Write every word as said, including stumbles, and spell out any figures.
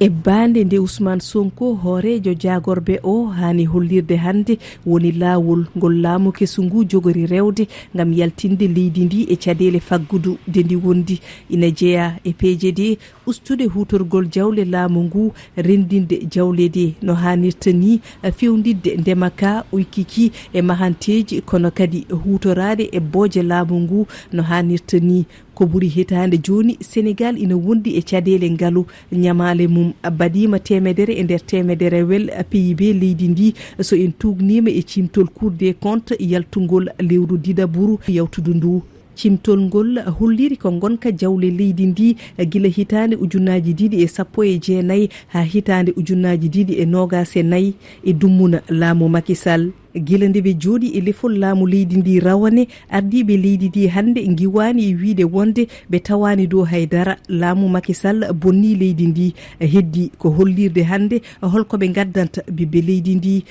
Ebbaande nde Ousmane Sonko, hooreejo jaagorɓe o, haani hollirde hannde woni laawol ngol laamu kesu ngu jogori rewde ngam yaltinde leydi ndi e caɗeele faggudu nde ndi wondi. Ina jeyaa e peeje ɗe: ustude huutorgol jawle laamu ngu, renndinde jawle ɗe no haanirta ni, fewndinde ndema ka uykiki e mahanteeji, kono kadi huutoraade ebbooje laamu ngu no haanirta ni. Ko ɓuri hitaande jooni, Senegaal ina wondi e caɗeele ngalu. Ñamaale mum baɗiima teemedere e nder teemedere wel P I B leydi ndi, so en tuugniima e ciimtol Cour des comptes yaltungol lewru ɗiɗaɓuru yawtudu ndu. Ciimtol ngol holliri ko ngonka jawle leydi ndi gila hitaande ujunnaaji ɗiɗi e sappo e jeenayi haa hitaande ujunnaaji ɗiɗi e noogaas e nayi, e dummuna laamu Macky Sall. Gila nde ɓe jooɗi e lefol laamu leydi ndi rawane, ardiiɓe leydi ndi hannde ngiwaani e wiyde wonde ɓe tawaani dow hay dara. Laamu Macky Sall bonnii leydi ndi. Heddi ko hollirde hannde hol ko ɓe ngaddanta ɓiɓɓe leydi ndi.